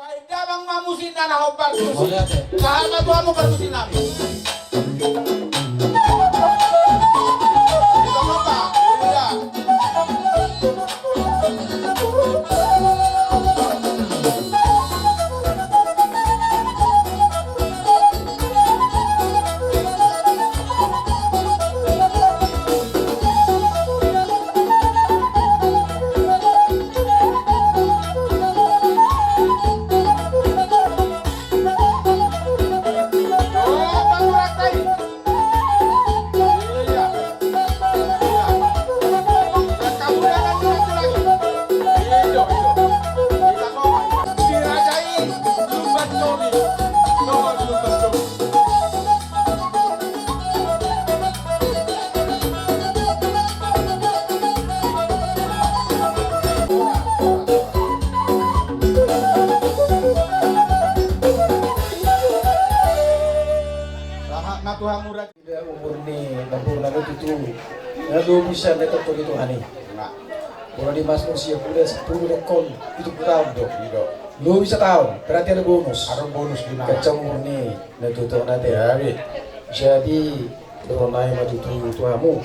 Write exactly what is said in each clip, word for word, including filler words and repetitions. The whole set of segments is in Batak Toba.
Baen damang ma musik na hombar musik. Mauliate. Sahat ma tu hamu parmusik nami. Ito ma, Pak. Iya. Sahat ma tu hamu raja. Ida umur ni namboru nami tutu na lobi sian na tongtong i Tuhan i. Molo di Mazmur sia pulu, sampulu, dengkon pitu pulu taon do. Lobi sataon, berarti adong bonus. Adong bonus di mana? Ganjang umur ni natuatua on ate. Jadi dohonon nami ma tutu tu hamu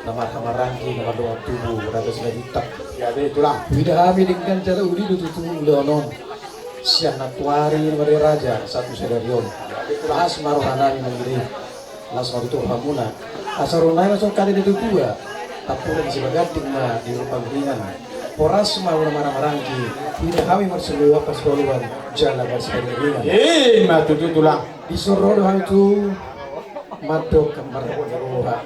na marhahamaranggi, na mardongan tubu, raja Simanjuntak. Jadi tulang. Huida hami denggan jala uli do tutu ulaon on sian nantuari na marga raja sahat tu sadari on. Las ma roha nami mangida i. Las ma tutu rohamuna. Asa dohonon nami ma songon hata ni natuatua: Tampuran ni Sibaganding ma di Rupanggilingan. Horas ma ulaon marhahamaranggi. Huida hami marsipaoloan jala marsipaoloan. Ima tutu tulang. Dison ro do hami tu mandok marhata ni roha.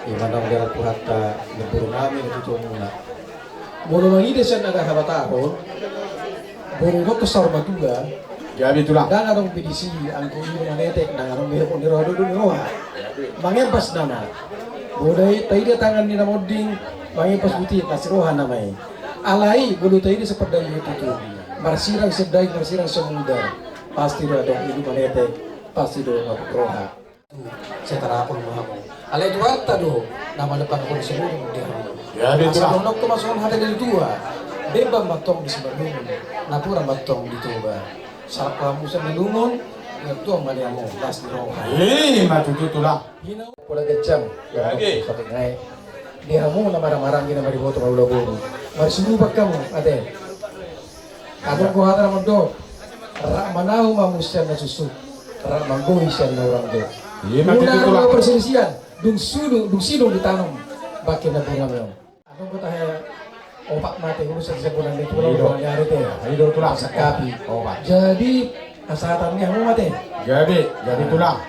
Ima naung dihilala Tuhanta namboru nami natuatuamuna. Molo mangida sian na hata habatahon, molo didokkon saur matua, gabe tulang, ndang adong be disi anggo i manetek, ndang adong be hot ni roha, dodo ni roha. Mangempas nama. Molo taida tangan ni na monding, mangempas buti, las roha nama i. Alai molo taida sian pardailon tutu, marsirang sian daging, marsirang sian mudar, pasti do adong i manetek, pasti do mabuk roha. Sai tarapul ma hamu. Alai Tuhanta do na manopang hamu songon dia. Asa dohononku ma songon hata ni natuatua: Bemban ma antong di Simalungun, napuran ma antong di Toba. Salpu hamu sian na lungun, martua ma di hamu las ni roha. Ima tutu tulang. Hinaula ganjang. Oke. Di hamu na marhahamaranggi, na mariboto, marulaboru, marsiurupan hamu ate. Adong do hata na mandok: Rap manahu ma hamu sian na suksuk, rap manggohi sian na hurang do. Ima tutu tulang. Molo adong parselisihan, dung sidung, dung sidung ditanom bangke na bunga meong. Adong do tahe opat mate urusan sebulan itu. Ima tutu tulang. Ima tutu tulang. Sakapi. Opat. Jadi asa hatahon ni hamu ma ate. Gabe, gabe tulang.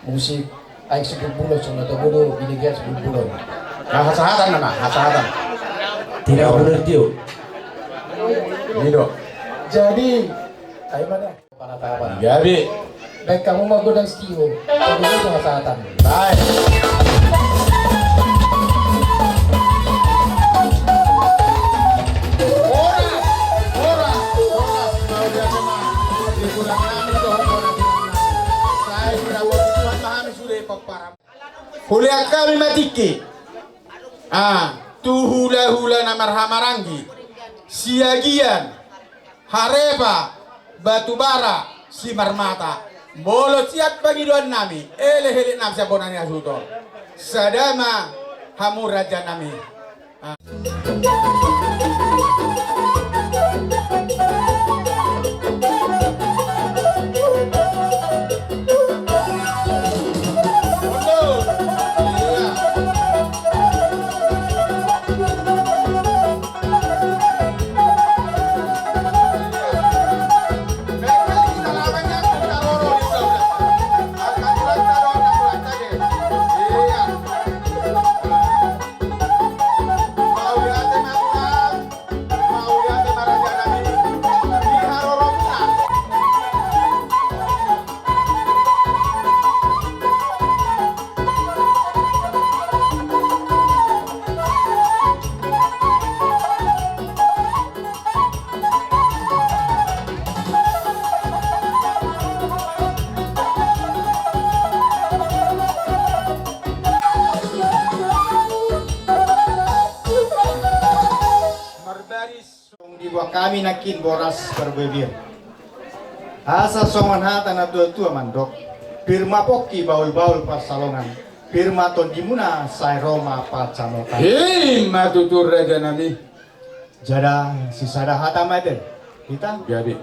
Musik, aek sipulpulon, songon na tabo do, binege sipulpulon. Nah, hasahatan nama, hasahatan. Tidak benar, Tio. Ini do. Jadi, ayo mana? Panatapan. Jadi. Baik, kamu mau godang Tio. Kamu itu hasahatan. Baik. Horas, horas, horas. Mau dia kemana? Dia kurang nami, tuh, horas. Saya tidak mau Tuhan, pahami sudah, Pak, parah. Hulean hami ma tingki. Ah, tu hulahula na marhahamaranggi, Siagian, Harepa, Batubara, Simarmata. Molo sian pangidoan nami, elek-elek nami sian bona ni hasuhuton. Sada ma hamu raja nami. Marbaris. Songon diboan hami nangkin boras parbue bir. Asa songon hata na tua-tua mandok, pir ma pongki bahul-bahul pansalongan, pir ma tondimuna sai ro ma pansamotan. Ima tutu raja nami. Jala sisada hata ma ate. Hita? Gabe.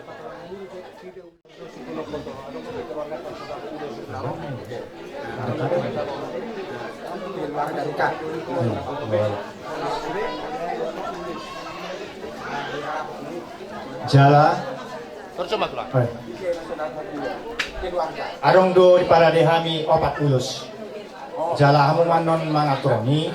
Jala adong do diparade hami opat ulos. Jala hamu ma annon mangaturhon i.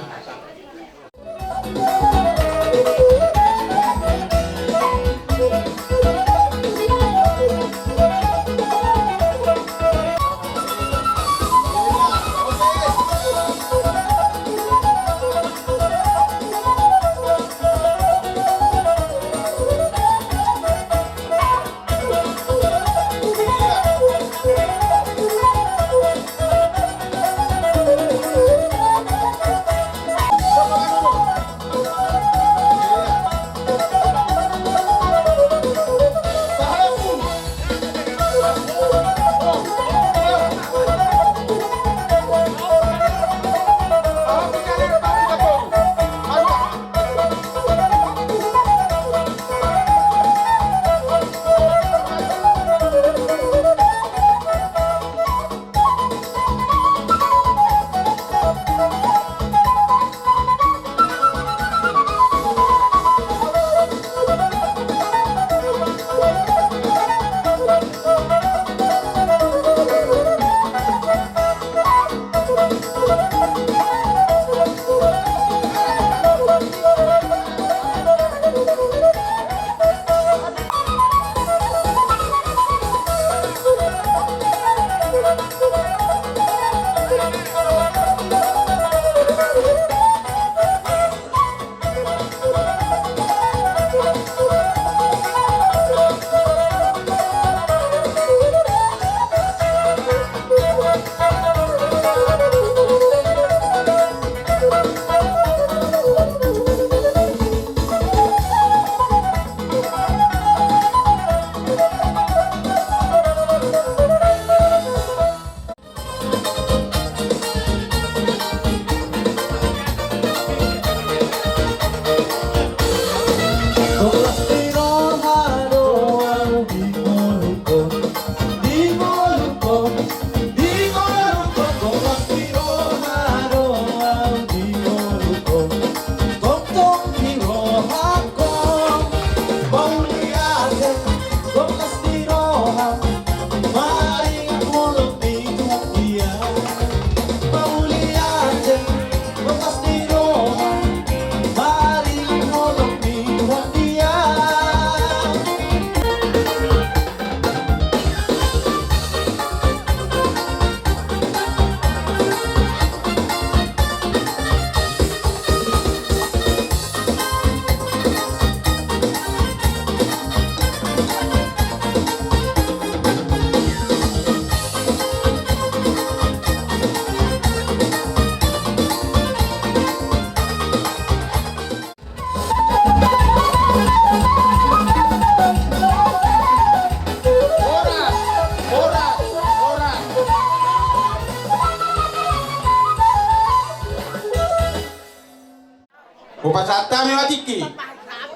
Hupasahat hami ma tingki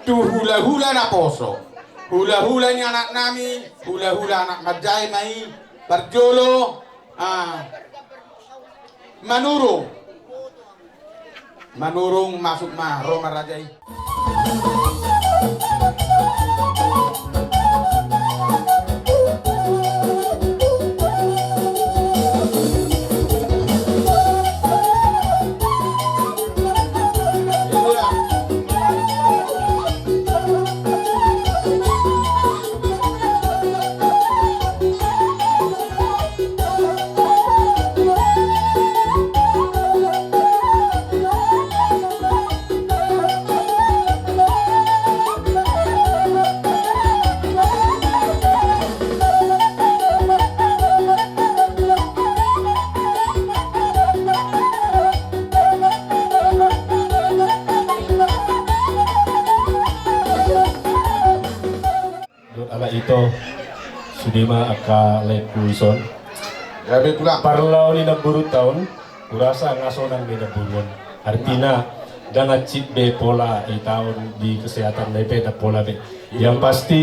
tu hulahula naposo, hulahula ni anaknami, hulahula anak manjae ma i. Parjolo, ah, Manurung. Manurung, masuk ma, ro ma raja i. Dohot ala ito, sude ma angka laengku dison. Gabe tulang. Parlao ni namborunta on, hurasa nga sonang be namboru on. Artina, ndang hansit be pola ita on di kesehatan na i pe, ndang pola be. Yang pasti,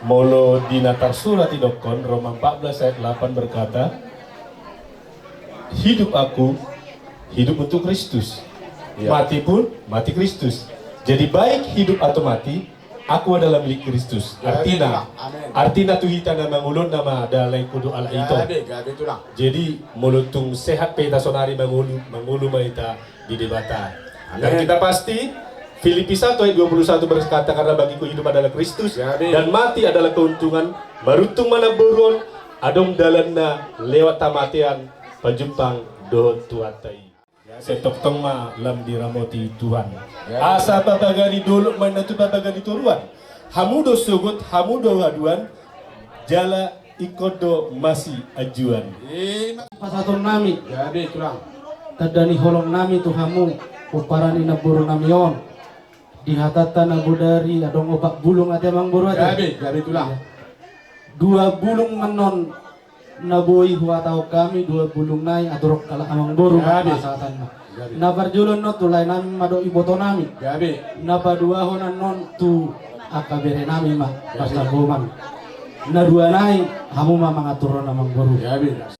molo di na tarsurat didokkon, Roma empat belas ayat delapan berkata, "Hidup aku, hidup untuk Kristus. Iya. Mati pun, mati Kristus." Jadi, baik hidup atau mati, aku adalah milik Kristus. Gabe tulang. Artina, amin. Artina tu hita na mangoloi on nama da laengku dohot ala ito. Gabe, gabe tulang. Jadi, molo tung sehat pe hita sonari, mangolu, mangolu ma hita di Debata. Amin. Dan kita pasti, Filipi satu ayat dua puluh satu berkata, "Karena bagiku hidup adalah Kristus, gabe, dan mati adalah keuntungan." Maruntung ma namboru on, adong dalanna lewat hamatean, pajumpang dohot Tuhanta i. Sai tongtong ma lam diramoti Tuhan. Ya. Asa papaga ni dolok ma inna tu papaga ni toruan. Hamu do sogot, hamu do haduan, jala ingkon do masianjuan. Ima. Pasahatonnami. Gabe tulang. Tanda ni holongnami tu hamu, pomparan ni namborunami on. Di hatanta na bodari adong opat bulung ate amangboru ate. Gabe, gabe tulang. Dua bulung annon na boi huhatahon hami, dua bulung nai aturhon halak amangboru. Gabe. Pasahatanna. Gabe. Na parjolo annon tu laenami ma dohot ibotonami. Gabe. Na paduahon annon tu angka berenami ma. Gabe. Parsanggoman. Na dua nai hamu ma mangaturhon amangboru. Gabe.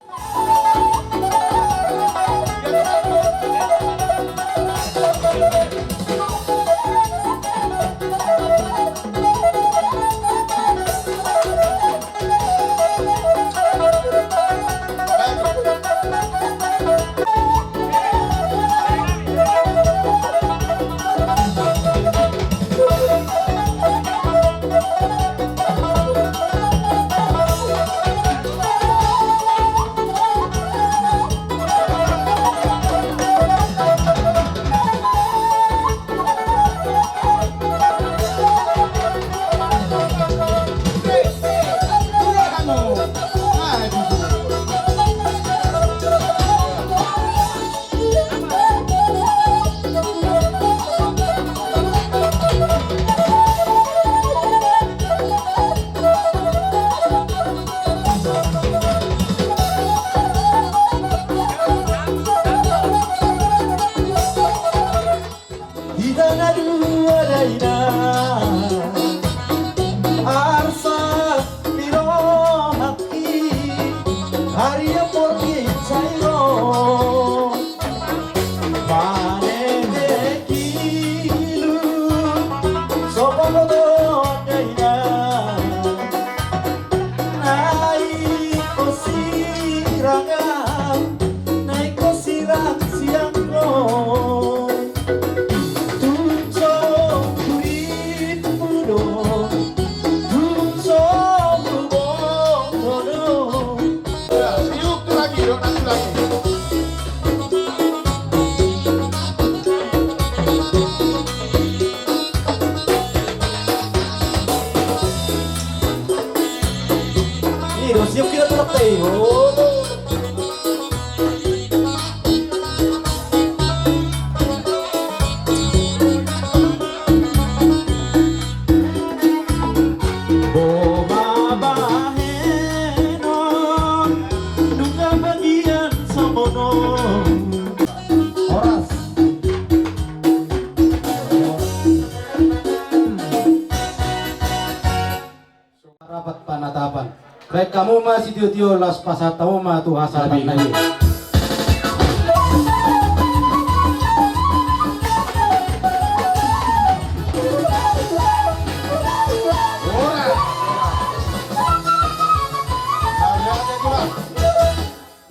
Baen hamu ma sitiotio, laos pasahat hamu ma tu hasahatan na i.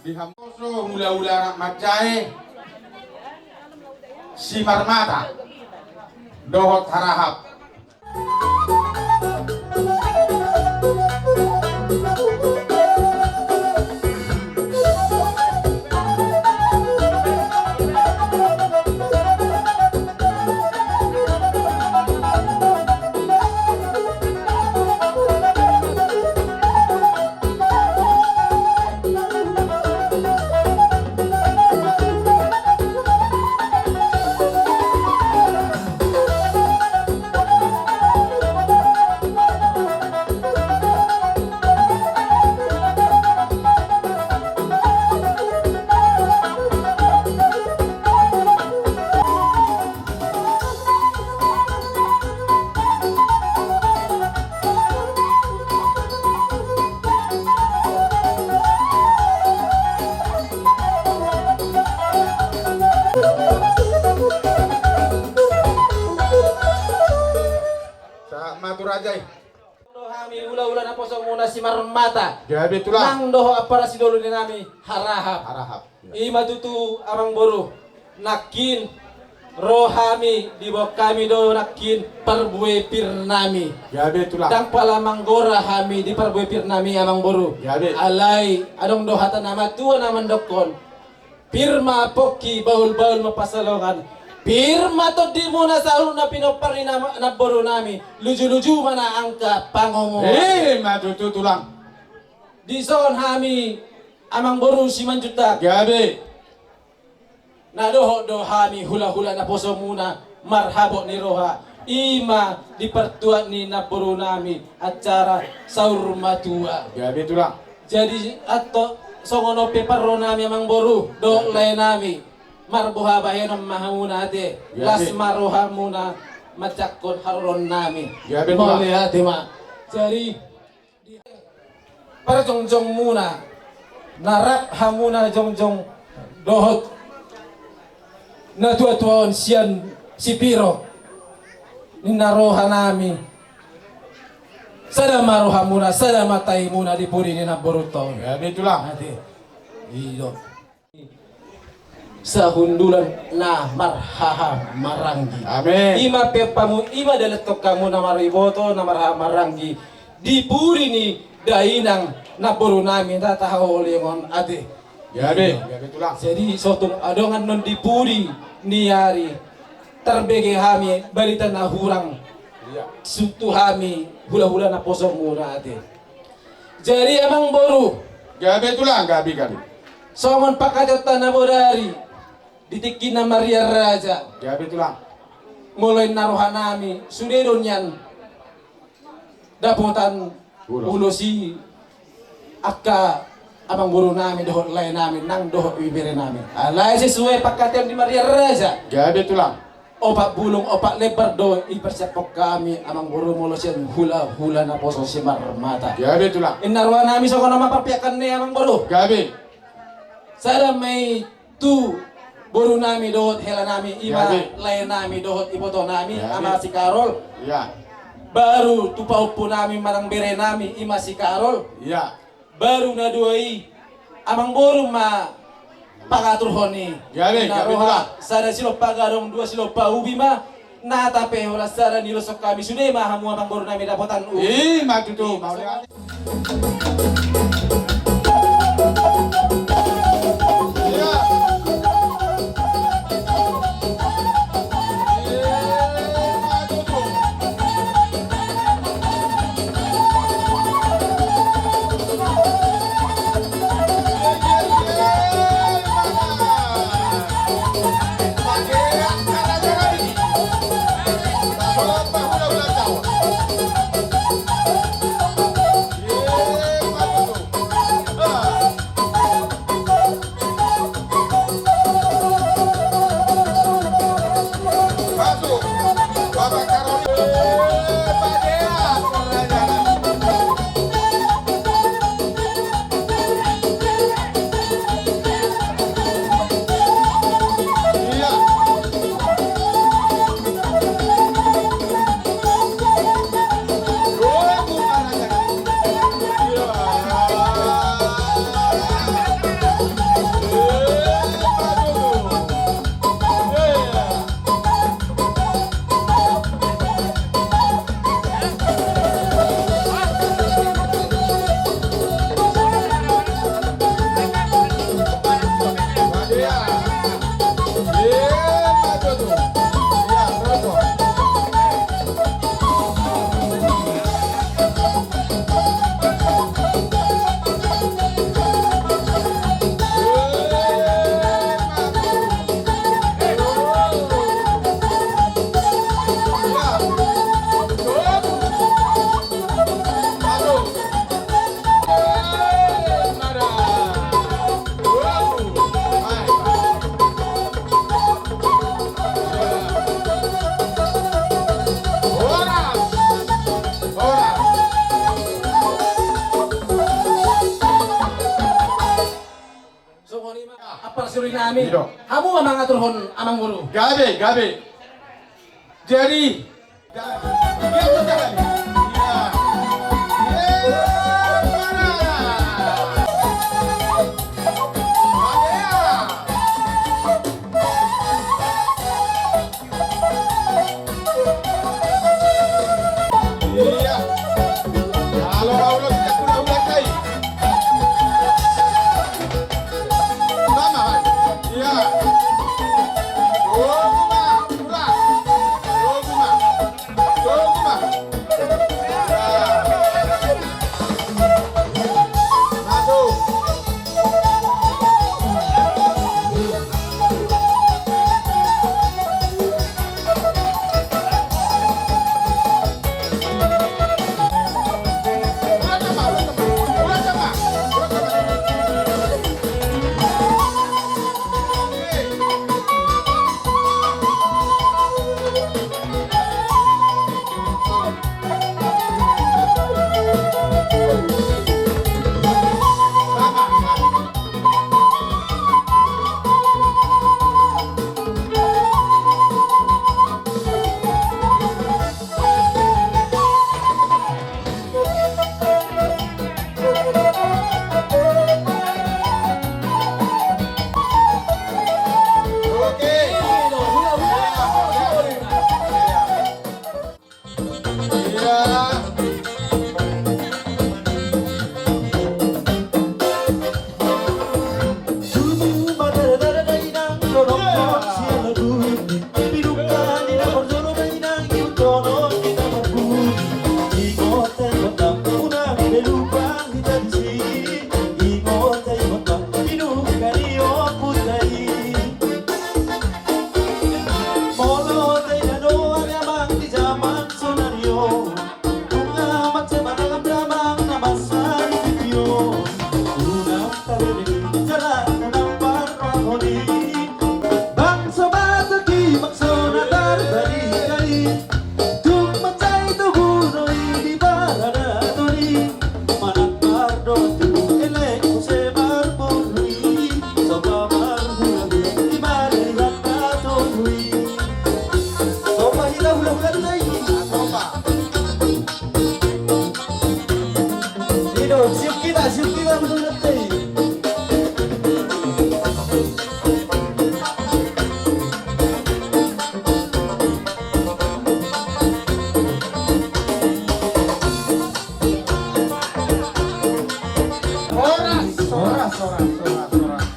Di hamu so hulahula anak manjae, Simarmata dohot Harahap. Sahat ma tu raja i. Nang do hami hulahula naposo muna Simarmata. Gabe tulang. Nang dohot ampara sidoli nami Harahap. Harahap. Ima tutu amang boru, nangkin ro hami, diboan hami do nangkin parbue pir nami. Gabe tulang. Ndang pola manggora hami di parbue pir nami amang boru. Gabe. Alai adong do hata na matua na mandokkon: Pir ma pongki, bahulbahul ma pansalongan. Pir ma tondimuna saluhutna pinompar ni na-, namboru nami. Lujuluju ma na angka pangomoan. Ima tutu tulang. Dison hami amang boru Simanjuntak. Gabe. Na dohot do hami hulahula naposo muna marhabot ni roha, ima di partuat ni namboru nami acara saur matua. Gabe tulang. Jadi antong songon on pe parro nami amang boru dohot lae nami, marboha bahenon ma hamuna ate. Gabe. Las ma rohamuna manjangkon haroron nami. Gabe tulang. Mauliate ma. Jadi parjongjong muna, na rap hamuna jongjong dohot natuatua on sian sipiro ninna roha nami. Sada ma rohamuna, sada ma taimuna di pudi ni namboruta on. Gabe tulang. Ate. I do. Sahundulan na marhaha maranggi. Amin. Ima pe pamu, ima dalan tongkamu na mariboto, na marhaha maranggi di pudi ni dainang namboru nami na tahaholongan ate. Gabe, gabe tulang. Jadi sotung adong annon di pudi ni ari tarbege hami barita na hurang. Iya. Sutu hami hulahula naposo muna ate. Jadi amang boru. Gabe tulang, gabe, gabe. Songon pangkataion na bodari di tingki na mariaraja. Gabe tulang. Molo ninna roha nami sude do nian dapotan ulos. Ulos i angka amang boru nami dohot lae nami nang dohot ibebere nami. Alai sesuai pangkataion di mariaraja. Gabe tulang. Opat bulung opat lembar do diparsiaphon hami amang boru molo sian hulahula naposo Simarmata. Gabe tulang. Ninna roha nami songon on ma parpiakan ni amang boru. Gabe. Sada ma i tu boru nami dohot hela nami, ima lae nami dohot iboto nami, ama si Karol. Iya. Baru tu pahompu nami manang bere nami, ima si Karol. Iya. Baru na dua i amang boru ma pangaturhon i. Gabe, ninna roha, sada silompa gadong, dua silompa ubi ma. Na tape holan sada niloshon hami sude ma hamu amang boru nami dapotan ubi. Ima tutu, mauliate. Ami. Hamu ma mangaturhon, amang boru. Gabe, gabe. Jadi, Horas, horas, horas, horas, horas.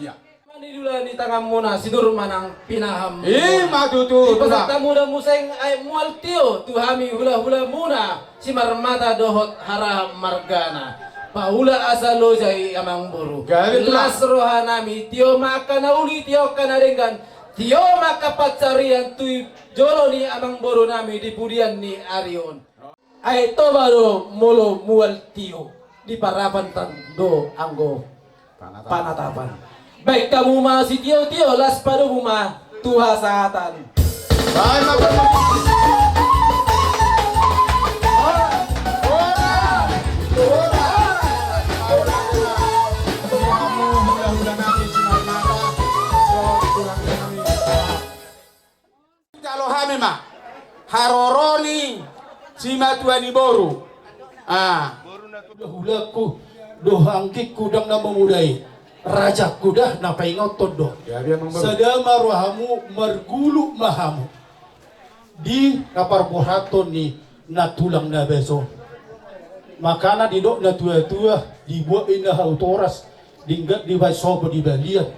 Ia. Manang di dula ni tanganmuna, sidur manang pinahanmuna. I ma tutu. Dipasahat hamu da muse aek mual tio tu hami hulahulamuna, Simarmata dohot Harahap margana. Paula asa loja i, amang boru. Gabe tulang. Las rohanami, tio ma angka na uli, tio angka na denggan, tio ma angka pansarian tu jolo ni amang borunami di pudian ni ari on. Aek Toba do molo mual tio, di parapatan do anggo panatapan. Baen hamu ma sitiotio, las padomu ma tu hasahatan. Jalo hami ma haroro ni simatua ni boru. Ah. Hulangku dohot anggingku ndang na mamuda i, rajangku da na paingothon do. Sada ma rohamu, margulu ma hamu di na parbohaton ni na tulang na baso. Makana didok na tuatua, dibuat inna hau toras, dinggat dibaen sopo di balian.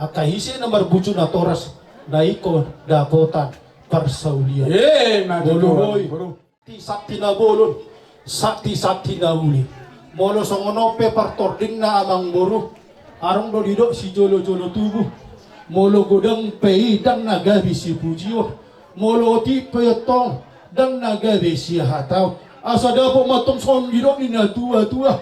Angka ise na marbucu natoras, na ingkon dapotan parsaulian. Ima tutu. Molo boi, sakti-sakti na bolon, sakti-sakti na uli. Molo songon on pe partordingna, amang boru, adong do didok sijolo-jolo tubu. Molo godang pe i, ndang na gabe sipujion. Molo otik pe i, antong ndang na gabe sihataon. Asa dapot ma antong songon didok ni na tuatua.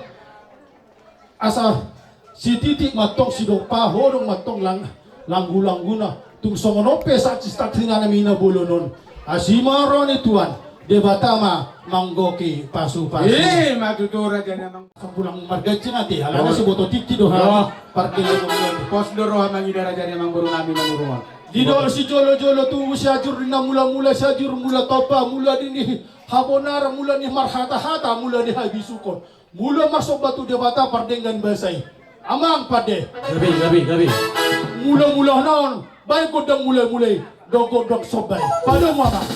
Asa sititik ma antong sidompa, hodong ma antong lang-, langgu-langguna. Tung songon on pe sakti-sakti nami na bolon on. Asi ma roha ni Tuhan, Debata ma manggohi pasupasu. Ima tutu raja ni amang. Sampulang marganjing ate, alana siboto tingki do hami. Pardenggan. Pos do roha mangida raja ni amang boru nami Manurung on. Didok sijolojolo tubu, siajur ni na mulamula, siajur mula tompa, mula ni habonaran, mula ni marhatahata, mula ni habisuhon. Mula marsomba tu Debata pardenggan basa i. Amang pande. Gabe, gabe, gabe. Mulamula on, baen gondang mulamula i, dohot gondang somba i. Padomu amang.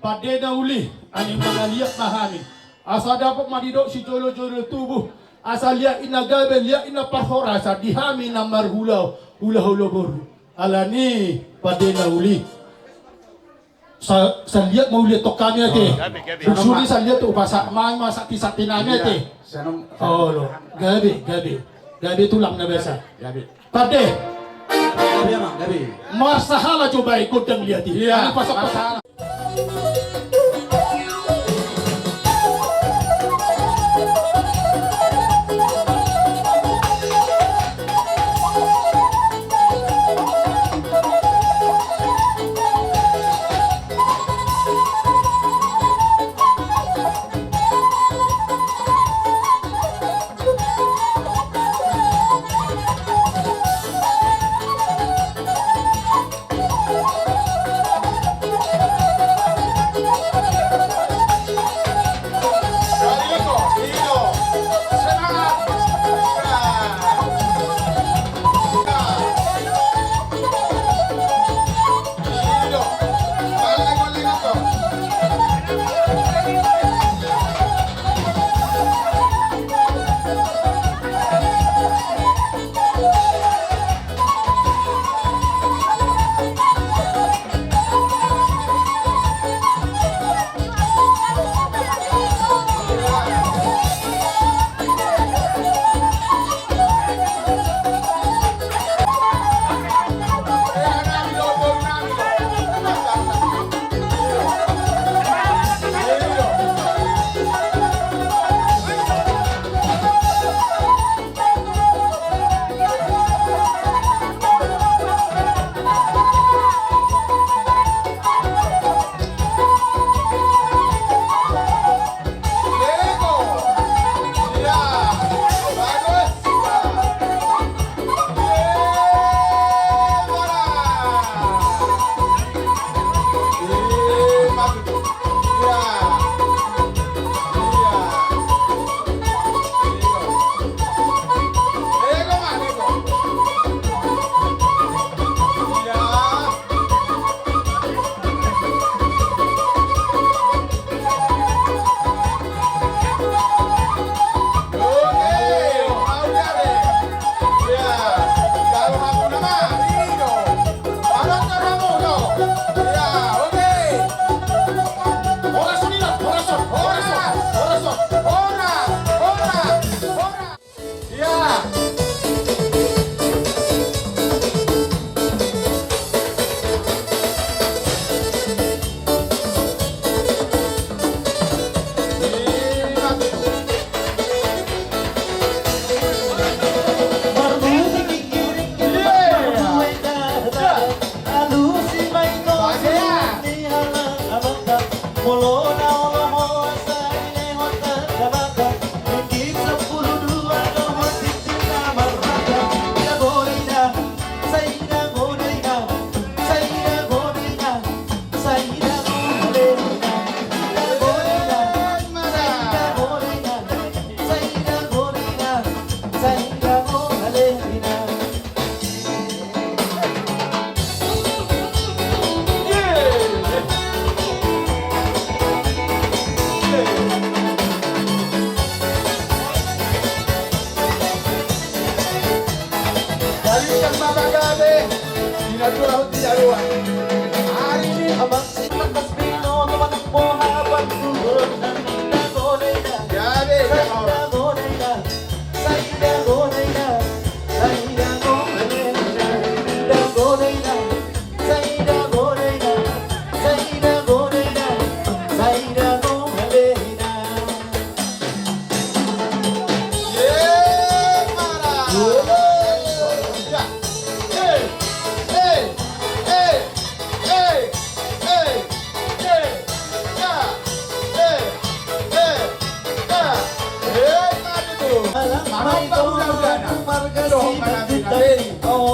Pande na uli, ani mangaliat ma hami. Asa dapot ma didok sijolojolo tubu. Asa liat i na gabe, liat i na parhorasan di hami na marhula, hulahula boru. Alani pande na uli. Sa, saliat ma uliathon hami ate. Gabe, gabe. Suri saliat tu pasak ma, ma sakti-sakti nami ate. Olo, gabe, gabe. Gabe tulang na basa. Gabe. Pande. Gabe amang, gabe. Marsahala jo baen gondang liat i. Ia. Ani pasak-pasak.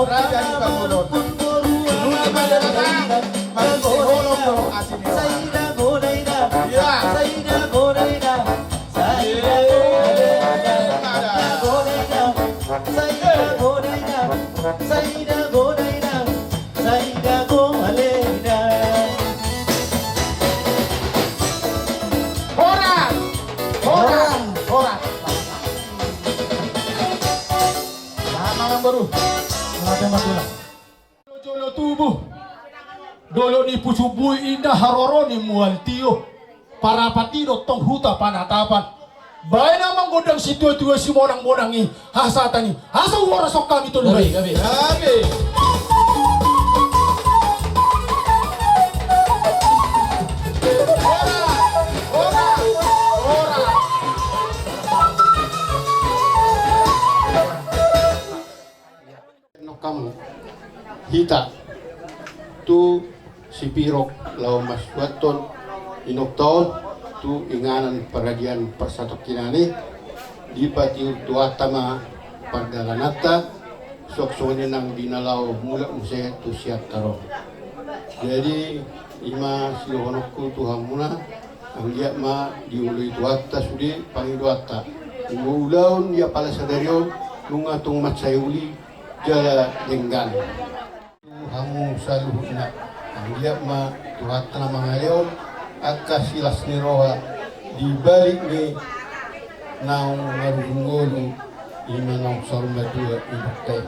Raja di Pangulon. Nunga pada datang, masih holong do asi ni roha. Iya. Horas! Horas! Horas! Selamat malam, Boru. Selamat malam, Boru. Jolo tubu, dolok ni Pusuk Buhit, inna haroro ni mual tio, Parapat i do tong huta panatapan. Baen amang gondang situatua simonangmonang i, hasahatan i, asa huhoras hami tolu. Gabe, gabe. Gabe. Horas, horas, horas. Nongkamu hita tu Sipirok laho mansuanhon inongta on tu inganan paradian parsatongkinan i, dipatiur Tuhanta ma pardalananta, suang songon i nang di na laho mulak muse tu siantar on. Jadi, i ma sidohononku tu hamuna, anggiat ma dioloi Tuhanta sude pangidoanta. Nunga ulaon di apala sadari on, nunga tung mansai uli jala denggan. Tu hamu saluhutna, anggiat ma Tuhanta na mangalehon angka silas ni roha di balik ni naung marujung ngolu, i ma naung saur matua inongta i.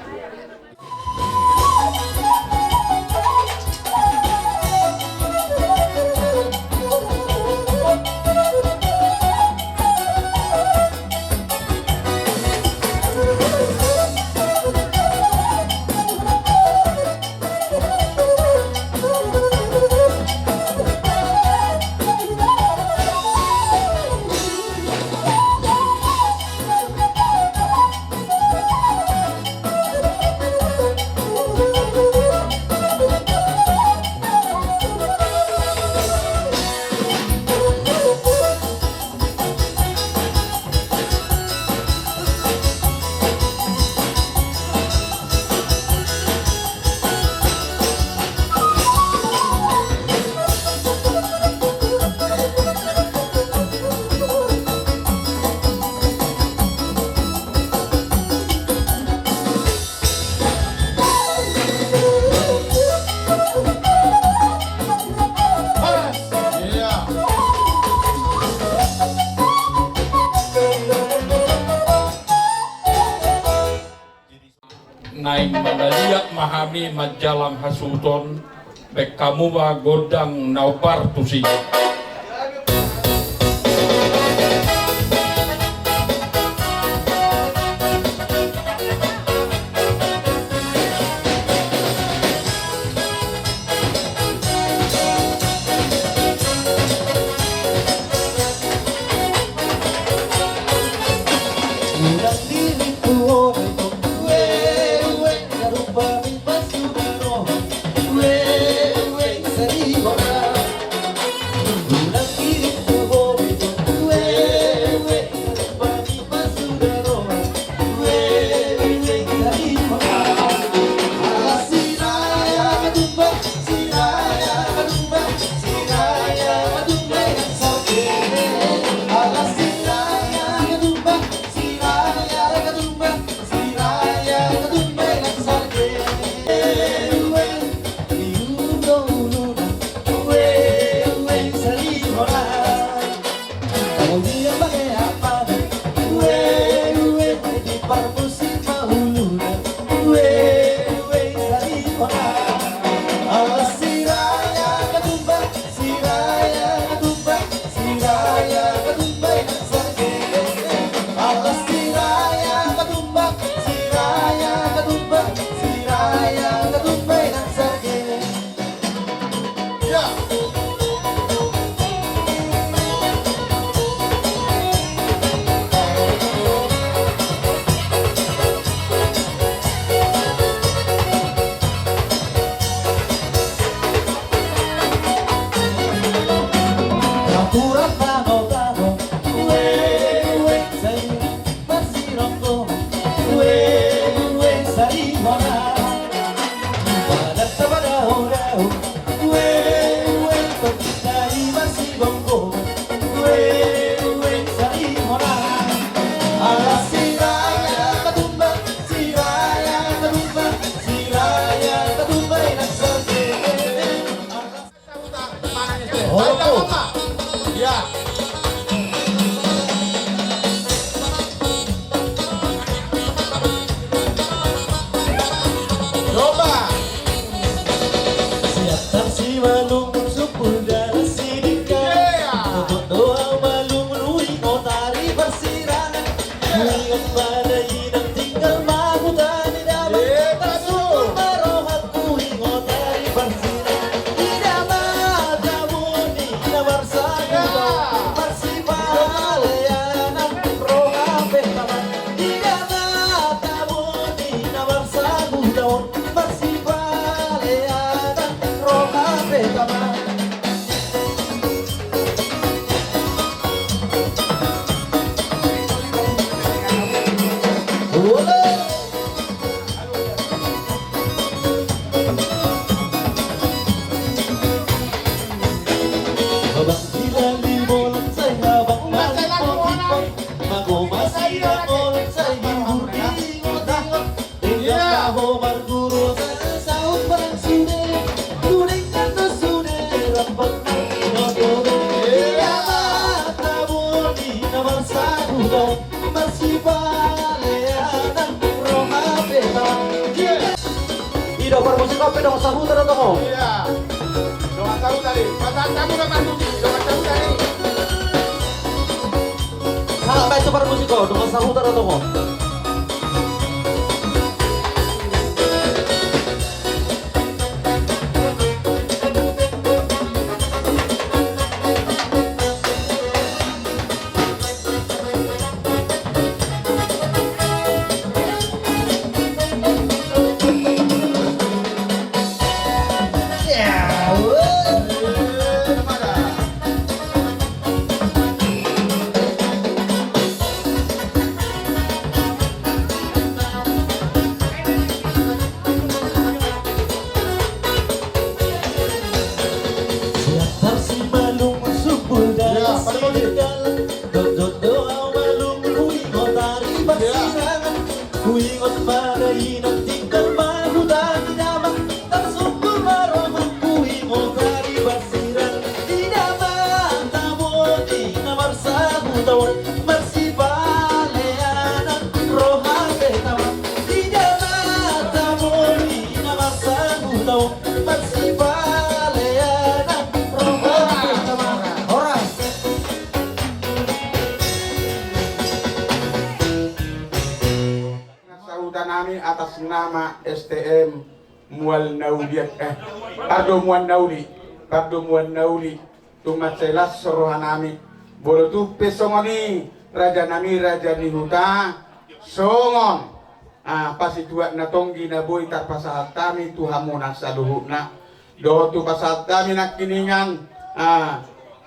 Naeng mangaliat ma hami manjalang hasuhuton, baen hamu ma gondang na hombar tusi. Ido parmusik on pe dongan sahuta do tong. Iya. Dongan sahuta di. Pasantamu dongan sahuta di. Dongan sahuta di. Salah baca parmusik on, dongan sahuta do tong. Sahuta nami atas nama S T M Mual Nauli, eh, Pardomuan Nauli, Pardomuan Nauli. Tung mansai las roha nami, molo tung pe songon i raja nami, raja ni huta, songon, ah, pasituak na tonggi na boi tarpasahat hami tu hamu nang saluhutna. Dohot tu pasahat hami nangkiningan, ah,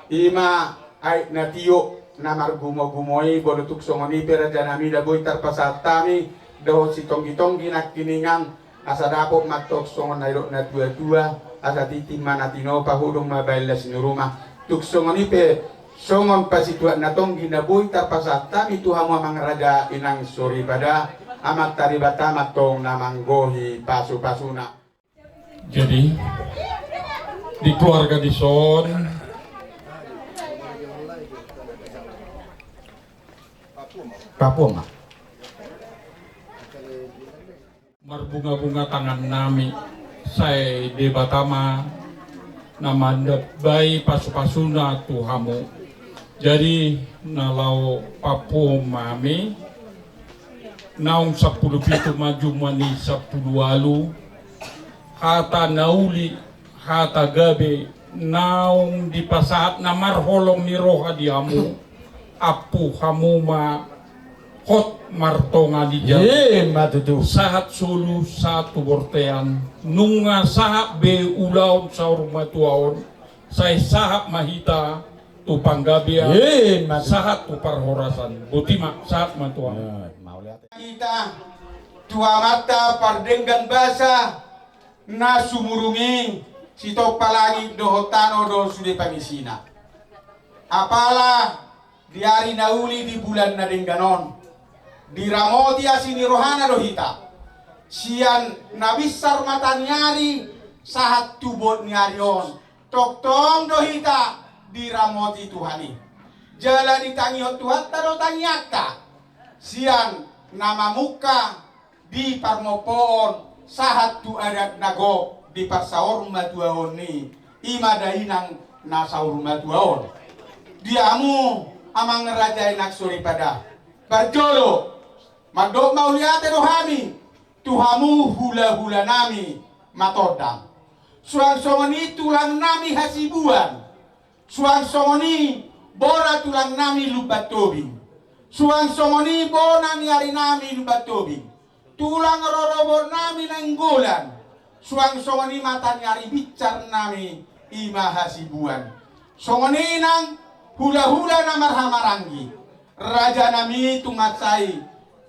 i ma aek na tio na margumogumo i, molo tung songon i pe raja nami na boi tarpasahat hami, dohot sitonggi-tonggi nangkiningan, asa dapot ma tong songon na nidok na tua-tua, asa tintin ma na tinopa, hudong ma baen las ni ruma. Tung songon i pe, songon pasituak na tonggi na boi tarpasahat hami tu hamu amang raja inang soripada, Amanta Debata ma tong na manggohi pasu-pasuna. Jadi, di keluarga dison, Papua ma. Marbunga-bunga tangan nami, sai Debata ma na mandambai pasu-pasuna tu hamu. Jadi, na laho papuo ma hami, naung sampulu pitu ma jumani sampulu ualu, hata na uli, hata gabe, naung dipasahat na marholong ni roha di hamu, ampu hamu ma hot martonga ni jabu. Ima tutu. Sahat solu, sahat tu bortean, nunga sahat be ulaon saur matua on, sai sahat ma hita tu panggabean, ima tutu, sahat tu parhorasan. Boti ma, sahat ma tuan. Ya, mauliate. Hita tu Amanta pardenggan basa na sumurung i, sitompa langit dohot tano do sude pangisina. Apala di ari na uli di bulan na denggan on, diramoti asi ni rohana do hita. Sian na binsar mataniari sahat tu bot ni ari on, tongtong do hita diramoti Tuhan i. Jala ditangihon Tuhanta do tangiangta sian na mamungka di parmompoon sahat tu adat na gok di parsaurmatuaon i, i ma dainang na saurmatuaon. Di hamu amang raja inang soripada, parjolo mandok mauliate do hami tu hamu hulahula nami Matondang. Suang songon i tulang nami Hasibuan. Suang songon i bona tulang nami Lumban Tobing. Suang songon i bona ni ari nami Lumban Tobing. Tulang rorobot nami Nainggolan. Suang songon i mataniari binsar nami i ma Hasibuan. Songon i nang hulahula na marhahamaranggi. Raja nami, tung mansai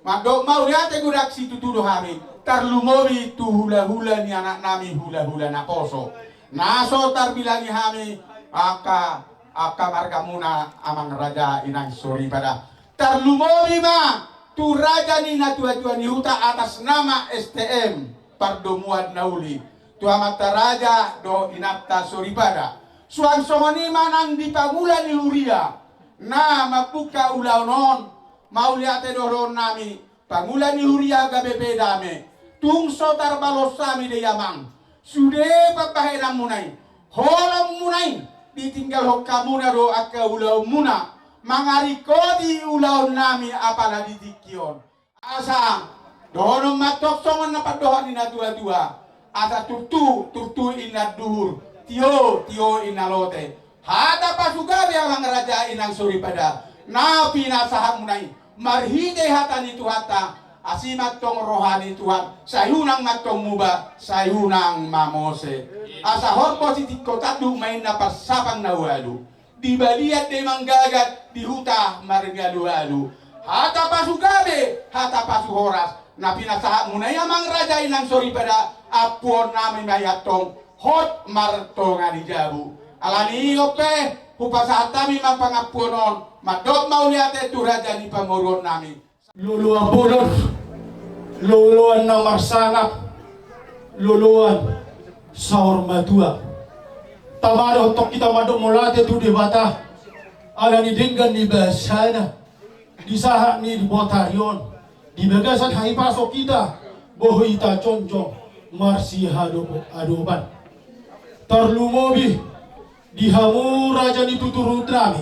mandok mauliate godang situtu do hami. Tarlumobi tu hulahula ni anaknami, hulahula naposo, na so tarbilangi hami angka, angka margamuna amang raja inang soripada. Tarlumobi ma tu raja ni natuatua ni huta atas nama S T M Pardomuan na Uli, tu amanta raja dohot inanta soripada. Suang songon i ma nang di pangula ni huria na mambuka ulaon on, mauliate do dohononnami, pangula ni huria gabe pe dame. Tung so tarbalos hami do i amang, sude pambahenanmuna i, holongmuna i, ditinggalhon hamuna do angka ulaonmuna, mangaringkoti ulaonnami apala di tingki on. Asa dohonon ma antong songon na pandohan ni natuatua, asa turtu, turtu inna duhur, tio, tio inna lote. Hata pasu gabe amang raja inang soripada na pinasahatmuna i, marhite hata ni Tuhanta, asi ma antong roha ni Tuhan, sai unang ma antong muba, sai unang mamose. Asa horbo sitingko tanduk ma inna parsapang na ualu, di balian do i manggagat, di huta margalualu. Hata pasu gabe, hata pasu horas na pinasahatmuna i amang raja inang soripada, ampuonnami ma i antong hot martonga ni jabu. Alani i on pe, hupasahat hami ma pangampuon on, mandok mauliate tu raja ni pamoruonnami. Loloan bolon, loloan na marsangap, loloan saur matua. Tama do antong hita mandok mauliate tu Debata, alani denggan ni basana, di sahat ni botari on, di bagasan hahipason hita, boi hita jongjong marsihadopan-adopan. Tarlumobi di hamu raja ni tuturutnami,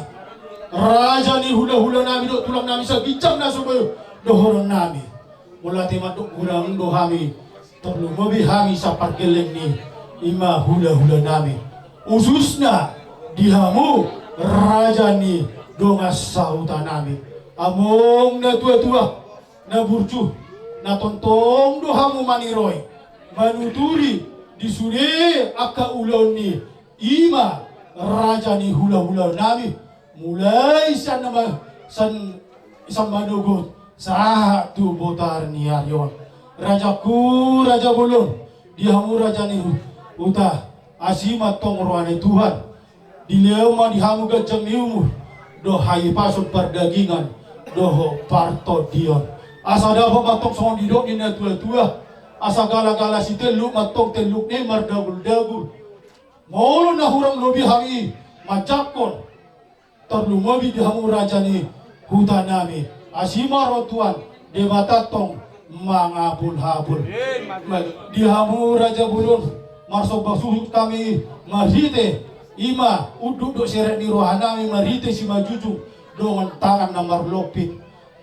raja ni hulahulanami dohot tulangnami saginjang na so boi dohononnami. Molo ate mandok godang do hami, tarlumobi hami sapargellengni, i ma hulahulanami. Khususna di hamu raja ni dongan sahutanami, among natuatua, na burju, na tongtong do hamu maniroi, manuturi di sude angka ulaonni, i ma raja ni hulahulanami, mulai sian na ma-, sian, sian manogot sahat tu botari ni ari on. Rajaku, raja bolon, di hamu raja ni hu-, huta, asi ma antong roha ni Tuhan. Dilehon ma di hamu ganjang ni umur dohot hahipason pardagingan dohot partondion. Asa dapot ma antong songon didok ni natuatua, asa galagala sitelluk ma antong tellukna i mardaguldagul. Molo na hurang lobi hami manjangkon, tarlumobi di hamu raja ni hutanami, asi ma roha ni Tuhan Debata antong mangapulapul. Di hamu raja bolon, marsomba suhut hami marhite, i ma unduk dohot serep ni rohanami marhite simanjujung dongan tangan na marlompit.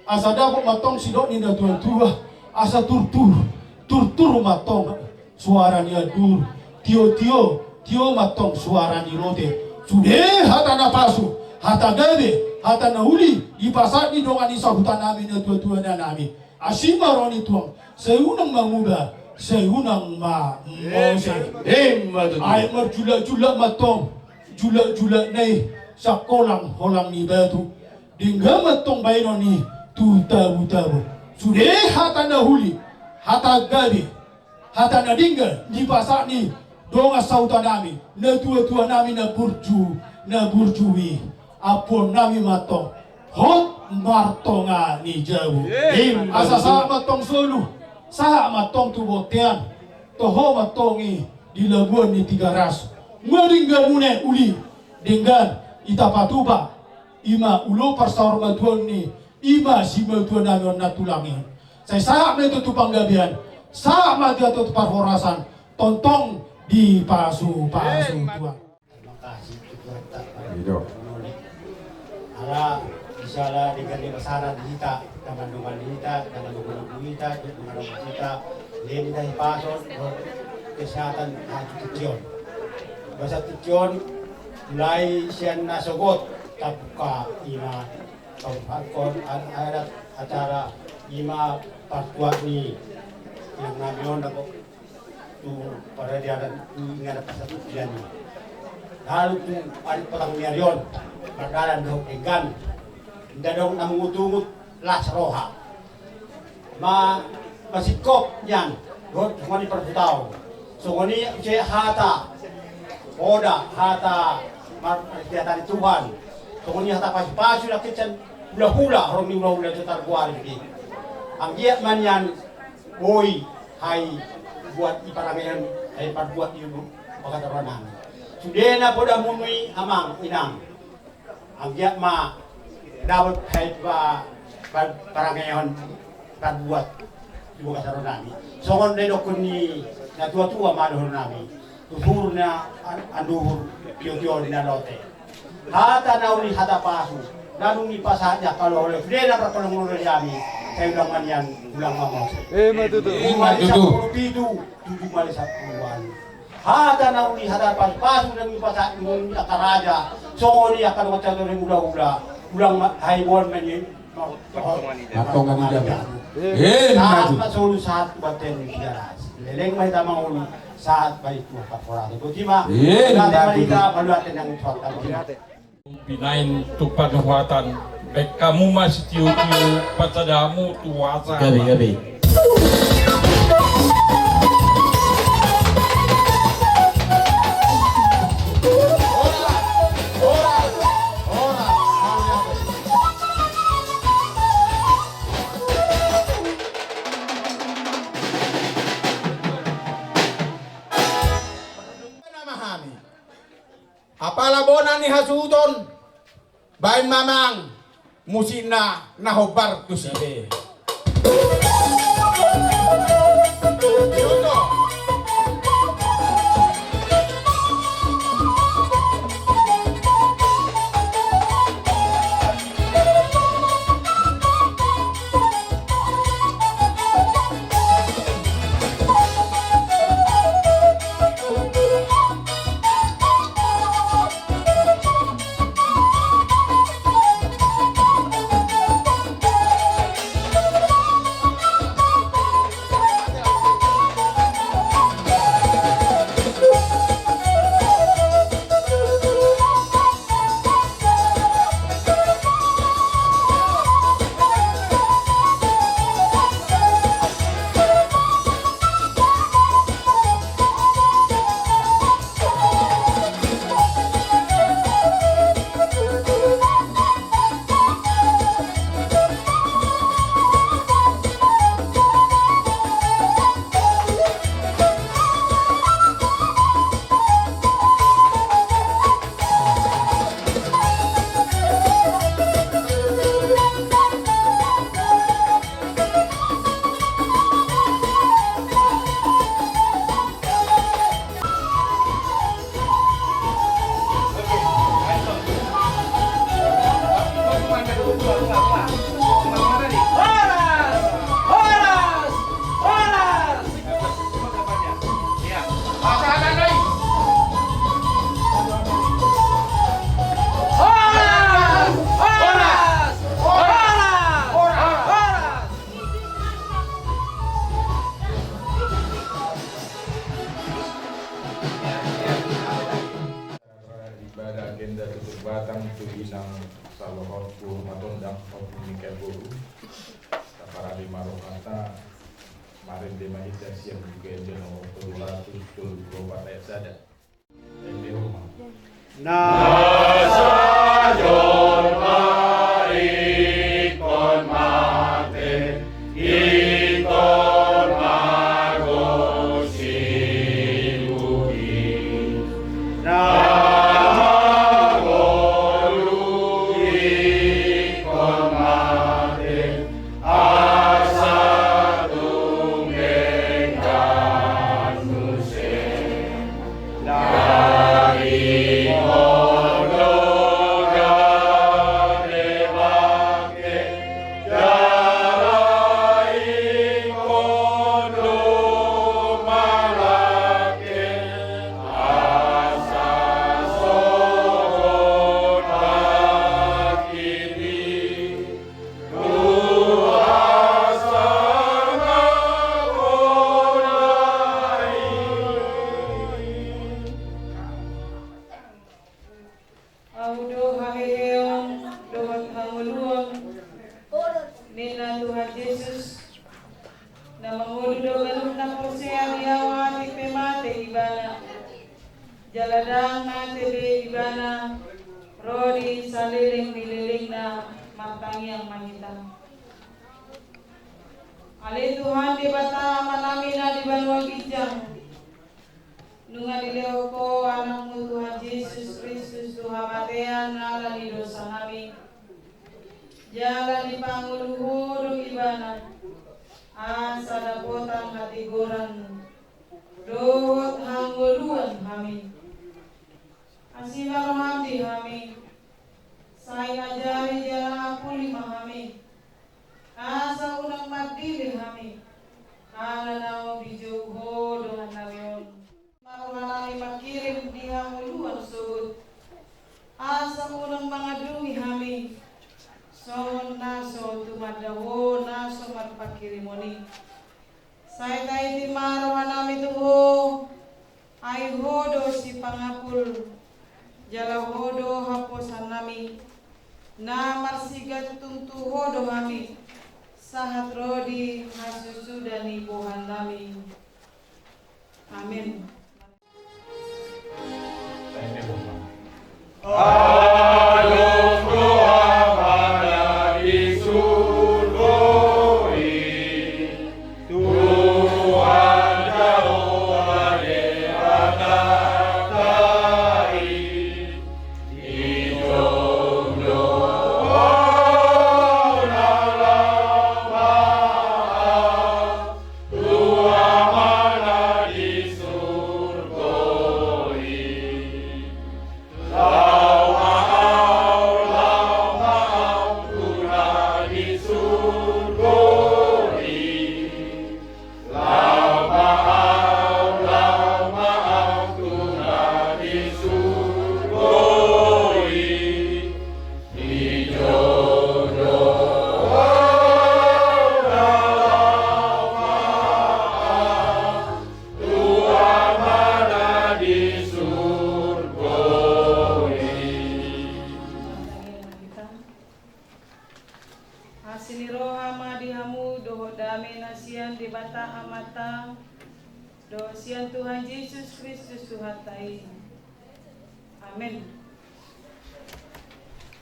Asa dapot ma antong sidok ni natuatua, asa turtur, turtur ma antong suara ni andur, tio, tio, tio ma antong suara ni lote. Sude hata na pasu, hata gabe, hata na uli, dipasahat ni dongan ni sahutanami, natuatuanami. Asi ma roha ni Tuhan, sai unang ma muba, sai unang ma mose. Emma tutu. Ai marjulakjulak ma antong, julakjulakna i sian holang, holang ni batu. Denggan ma antong baenon i tu tabutabu. Sude hata na uli, hata gabe, hata na denggan dipasahat ni dongan sahutanami, natuatuanami na burju, na burju i, ampuonnami ma antong hot martonga ni jabu. Emma tutu. Asa sahat ma antong solu, sahat ma antong tu bontean, toho ma antong i di labuan ni Tigaras. Nunga dengganmuna uli, denggan i tapatupa, i ma ulo parsaurmatuaon ni, i ma simatuanami on na tulang i. Sai sahat ma i tu panggabean, sahat ma i tu parhorasan, tongtong dipasupasu Tuhan. Terima kasih tu Tuhan tak. Ala, insya Allah, denggan ni basana di hita, na mandongani hita, na mandongani hita, na mandongani hita, leni na hipason, kesehatan, na tutukion. Basa tukion, mulai sian na sogot, tabuka i ma pangkon adat acara i ma partuat ni inang nami on, dapot tu paradianan tu inganan pasal tu pian i. Lalu tu ari potang ni ari on, mardalan dohot denggan. Inda adong na mangutungut las roha. Ma, masingkop nian. Dohot songon i parputaon. Songon i muse hata poda, hata mar-, marhata ni Tuhan. Songon i hata pasupasu, nangkin sian hulahula, horong ni hulahula, so targoari i. Anggiat ma nian boi hami buat i parangehon, hami parbuat di bagasan roha nami. Sudena podamuna i, amang inang, anggiat ma dapot hami pa-, pa-, parangehon, parbuat di bagasan roha nami. Songon na nidokkon ni natuatua ma dohonon nami: Tutur na an-, anduhur, tiotio na lote. Hata na uli hata pasu na dung dipasahat ni angka lote, sudena parpalomulomuna di hami, sai ulang ma nian, ulang ma muse. Ima tutu. Tujuh ma di sampulu pitu, tujuh ma di sampulu ualu. Hata na uli hata pasupasu na dung dipasahat ni angka raja, songon i angka dongan saur matua ni hulahula, ulang ma, hami boan ma nian. Ima tutu. Sahat ma solu, sahat tu bontean ni Tigaras. Leleng ma hita mangolu, sahat ma i tu parhorasan. Botima. Ima tutu. Mauliate ma hita, mauliate nang tu hata. Binahen tu panuhatan, baen hamu ma sitiotio, pasada hamu tu asa. Gabe, gabe. Apala bona ni hasuhuton, baen ma amang musikna na hombar tusi. Ibadah agenda tutur batang tu inang salohot, boru matondang, Ompu Mikael boru. Taparade ma rohanta, marende ma hita sian Buku Ende nomor tolu ratus tolu pulu opat ayat sada. Na sajo ma ingkon mate, ingkon mago sibuhi. Na mangolu ingkon mate, asa tung denggan muse. Daging on Jala ndang mate be ibana, ro di saleleng ni lelengna martangiang ma hita. Ale Tuhan Debata Amanami na di banua ginjang, nunga dilehon Ho Anakmu Tuhan Jesus Kristus tu hamatean ala ni dosanami. Jala dipangolu Ho do ibana, asa dapotan hatigoran dohot hangoluan hami. Asi ma roham di hami, sai ajari jala apuli ma hami, asa unang mardile hami, ala naung dijou Ho dongannami on. Ma rohanami mangkirim di hangoluan sogot, asa unang mangandungi hami, songon na so tumanda Ho na so marpangkirimon i. Sai taiti ma rohanami tu Ho, ai Ho do sipangapul, jala Ho do haposanami, na marsigantung tu Ho do hami, sahat ro di hasusuda ni bohannami. Amen. Adong do Amanta di surgo i, Tuhan Jahowa Debatanta i, dijou do na laho maaf tu Amana di surgo i. Laho maaf, laho maaf tu na di surgo i. Laho maaf, laho maaf tu na di surgo i. Dijou do na laho maaf tu Amana di surgo i. Asi ni roha ma di hamu dohot dame na sian Debata Amanta dohot sian Tuhan Jesus Kristus Tuhanta i. Amen.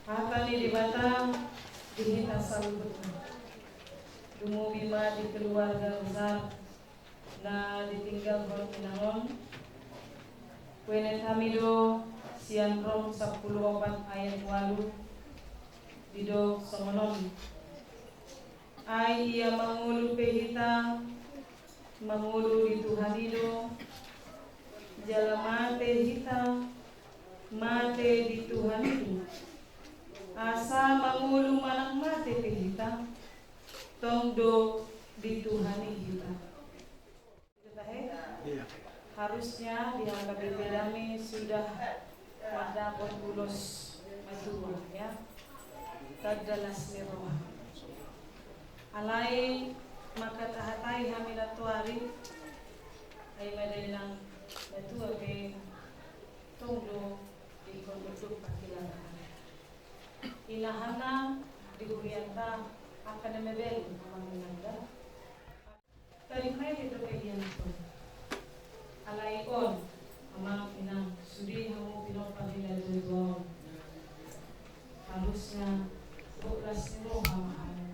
Hata ni Debata di hita saluhutna. Lumobi ma di keluarga besar na ditinggalhon inang on. Huenet hami do sian Rom sampulu opat ayat ualu, didok songon on. Ai ia mangolu pe hita, mangolu di Tuhan i do, jala mate hita, mate di Tuhan i do. Asa mangolu manang mate pe hita, tong do di Tuhan i hita. Iya. Harusnya di H K B P dame sudah mardapot ulos matua, ya. Tanda las ni roha. Alai mangkatahatai hami nantoari, ai ma dainang matua pe tong do ingkon unduk pangkilalaan. Ingahanna di hurianta angka na mebel amang inang da. Tarik ma i dope ianakku. Alai on, amang inang, sude hamu pinompar ni natuatua on. Harusnya boi las ni roha ma hamu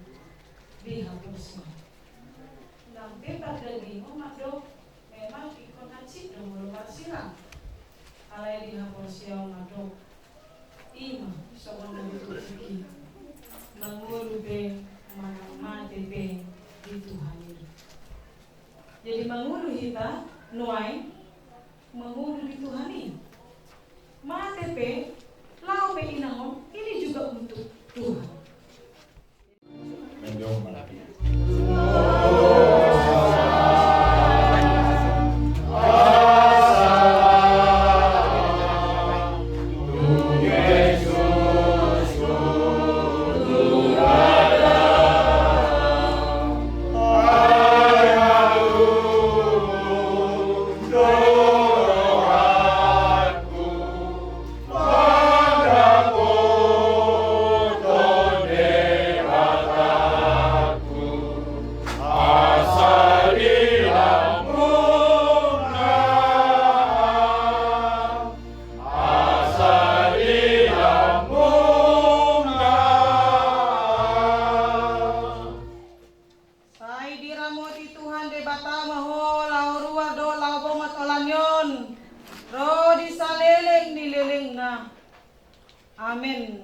di haporseaon. Nang pe pardagingon mandok memang ingkon hansit do molo marsirang. Alai di haporseaon mandok, ima songon na hutuki, mangolu pe manang mate pe di Tuhan i. Jadi mangolu hita nuaeng, mangolu di Tuhan i. Mate pe, laho pe inang on, ini juga untuk Tuhan. Holan on ro di saleleng ni lelengna. Amen.